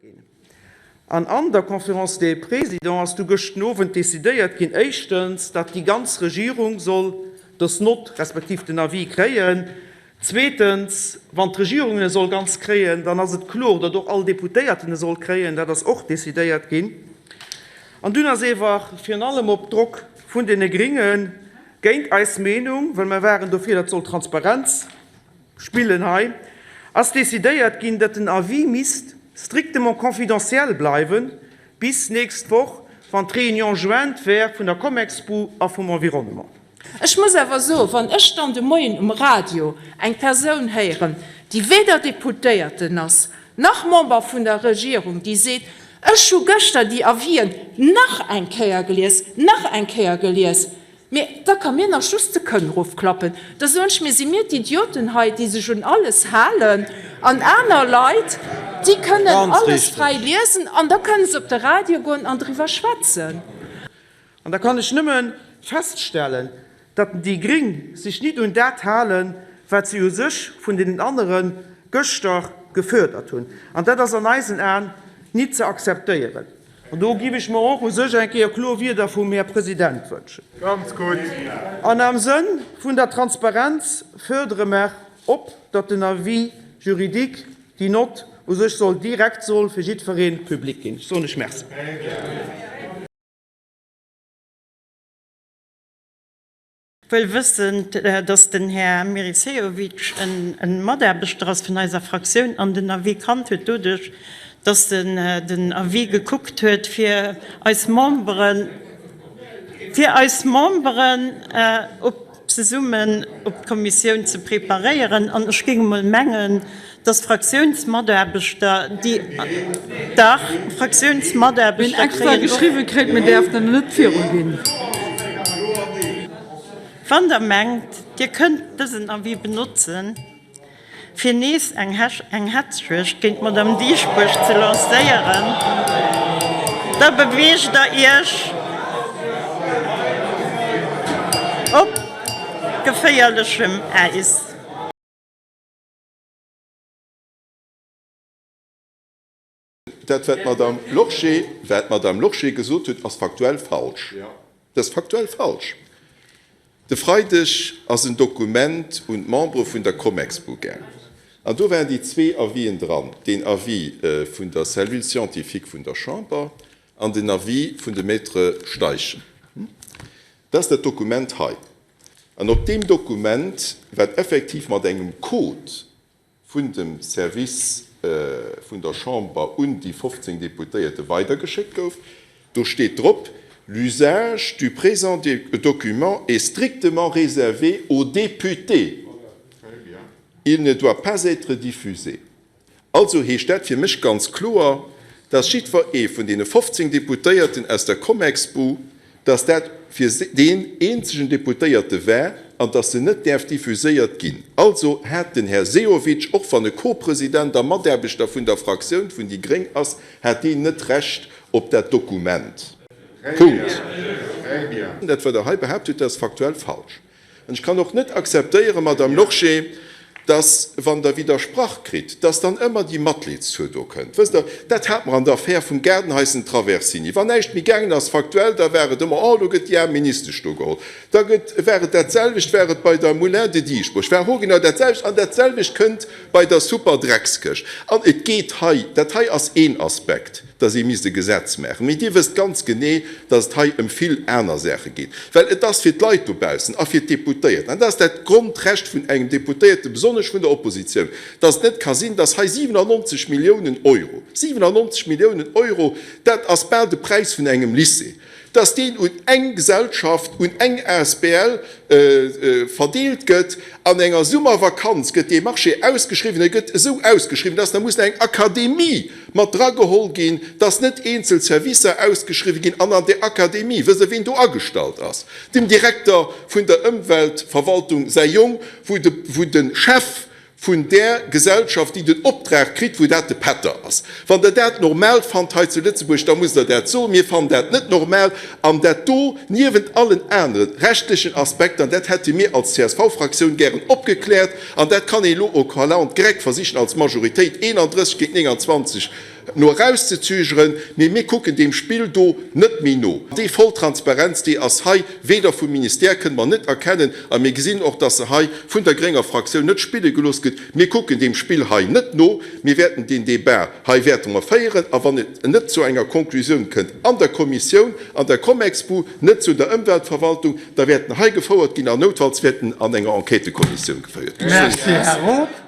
Ginn. An an der Conférence des Présidents ass du gëschten Owend decidéiert ginn, éischtens, datt déi ganz Regierung soll dës Nott respektiv den Avis kréien, zweetens, wann d'Regierung e soll ganz kréien, dann ass et kloer, datt och all Deputéierten e soll kréien. Dat ass och decidéiert ginn. An dunn ass ewer virun allem op Drock vun deene Gringe géint eis Meenung, well mer waren dofir, datt soll Transparenz Spillen hei, ass decidéiert ginn, datt den Avis misst strictement confidentiel bleiwen, bis nächst Woch, wann d'Réunion jointe wär vun der Comexbu a vum Environnement. Ech muss awer soen, wann ech dann de Moien um Radio eng Persoun héieren, déi weder Deputéierten ass, nach Member vun der Regierung, déi seet, ech hu gëschter déi Avisen nach eng Kéier gelies, nach eng Kéier gelies, Mee da ka mir nach just de Kënn erofklappen. Da soen ech mir, si mir d'Idioten hei, déi sech un alles halen, an aner Leit, déi kënnen alles fräi liesen an da kënne se op de Radio goen an driwwer schwätzen. An da kann ech nëmme feststellen, datt déi Gring sech nit un dat halen, wat si u sech vun deenen anere gëschter gefuerdert hunn. An dat ass an eisen Aen nit ze akzeptéieren. An do giff ech mer och u sech eng Kéier kloer Wierder vum Här President wënschen. Ganz gutt. An am Sënn vun der Transparenz fördere mer op, datt den Avis juridique, déi Nott u sech soll direkt soll fir jiddweree public ginn. Ech soen lech Merci. Wuel wëssend, dass den Här Miriseovic e Mataarbechter ass vun eiser Fraktioun an den Avis kannt huet, doduerch dass en den Avis gekuckt huet, fir eis Memberen, fir eis Memberen op zesummen op d'Kommissioun ze preparéieren. An ech géing emol mengen, dass Fraktiounsmataarbechter, déi, dach, Fraktiounsmataarbechter Wien extra kréien och. geschriwwe kritt, mir däerfen en net viruginn. Wann Der mengt, Dir kënnt dësen Avis benotzen, fir nees eng Hetzjuegd géint d'Madame Dieschbourg ze lancéieren, da beweegt Der Iech op geféierlechem Äis. Dat, wat d'Madame Lorsché, wat d'Madame Lorsché gesot huet, ass faktuell falsch. Dat ass faktuell falsch. De Freideg ass en Dokument un d'Membere vun der Comexbu gaangen. An do waren déi zwee Avisen dran, deen Avis vun der Cellule scientifique vun der Chamber an den Avis vun dem Maître Steichen. Dat ass dat Dokument hei. An op deem Dokument, wat effektiv mat engem Code vun dem Service vun der Chamber un déi 15 Deputéierte weidergeschéckt gouf, do steet drop, L'usage du présent document est strictement réservé aux députés. Il ne doit pas être diffusé. Also heescht dat fir mech ganz kloer, dass jiddwer ee vun deene 15 Deputéierten aus der Comexbu, dass dat fir deen eenzegen Deputéierte war an dass se net däerf diffuséiert ginn. Also hat den Här Sehovic, och wann e Co-President a Mataarbechter vun der Fraktioun vun déi gréng ass, hat deen net Recht op dat Dokument. Punkt. Dat, wat Der hei behaapt hutt, dat ass faktuell falsch. An ech kann och net akzeptéieren, Madame Lorsché, dass, wann Der Widdersprach kritt, dass dann ëmmer déi Matleedstour do kënnt. Wësst Der, dat hate mer an der Affär vum Gaardenhaischen-Traversini. Wann näischt méi gaangen ass faktuell, da war et ëmmer, Oh, do gëtt déi aarm Ministesch do geholl. Da gëtt, war et dat selwecht, war et bei der Moulin de Dieschbourg, war hogenau dat selwecht. An dat selwecht kënnt bei der Superdreckskëscht. An et geet hei, dat hei ass een Aspekt, dass ee misst e Gesetz maachen. Mee Dir wësst ganz genee, dass et hei ëm vill aner Saache geet, well et ass fir d'Leit dobaussen a fir d'Deputéierten, an dat ass dat Grondrecht vun engem Deputéierten, besonnesch vun der Oppositioun, dass et net ka sinn, dass hei 97 Milliounen Euro, 97 Milliounen Euro, dat ass bal de Präis vun engem Lycée, dass deen un eng Gesellschaft, un eng asbl verdeelt gëtt. An enger Summervakanz gëtt dee Marché ausgeschriwwen. E gëtt esou ausgeschriwwen, dass da muss nach eng Akademie mat drageholl ginn, dass net eenzel Servicer ausgeschriwwen ginn. An an där Akademie, wësst Der, ween do agestallt ass? Dem Direkter vun der Ëmweltverwaltung säi Jong, wou de Chef vun där Gesellschaft, déi den Optrag kritt, wou dat de Pätter ass. Wann Der dat normal fannt hei zu Lëtzebuerg, da musst Der dat soen. Mir fannen dat net normal. An dat do, niewent allen anere rechtlechen Aspekter, an dat hätte mir als CSV-Fraktioun gären opgekläert, an dat kann een elo au calendre grec versichen als Majoritéit, 31 géint 29. no erauszezögeren, mee mir kucken deem Spill do net méi no. Déi voll Transparenz, déi ass hei weder vum Ministère, kënne mer net erkennen, a mir gesinn och, dass se hei vun der grénger Fraktioun net spille gelooss gëtt. Mir kucken deem Spill hei net no. Mir wäerten deen Débat hei wäerte mer féieren, a wann et net zu enger Konklusioun kënnt an der Kommissioun, an der Comexbu, net zu der Ëmweltverwaltung, da wäert en hei gefouert ginn an noutfalls wäert en an enger Enquêtëkommissioun geféiert ginn. Merci, Här Roth.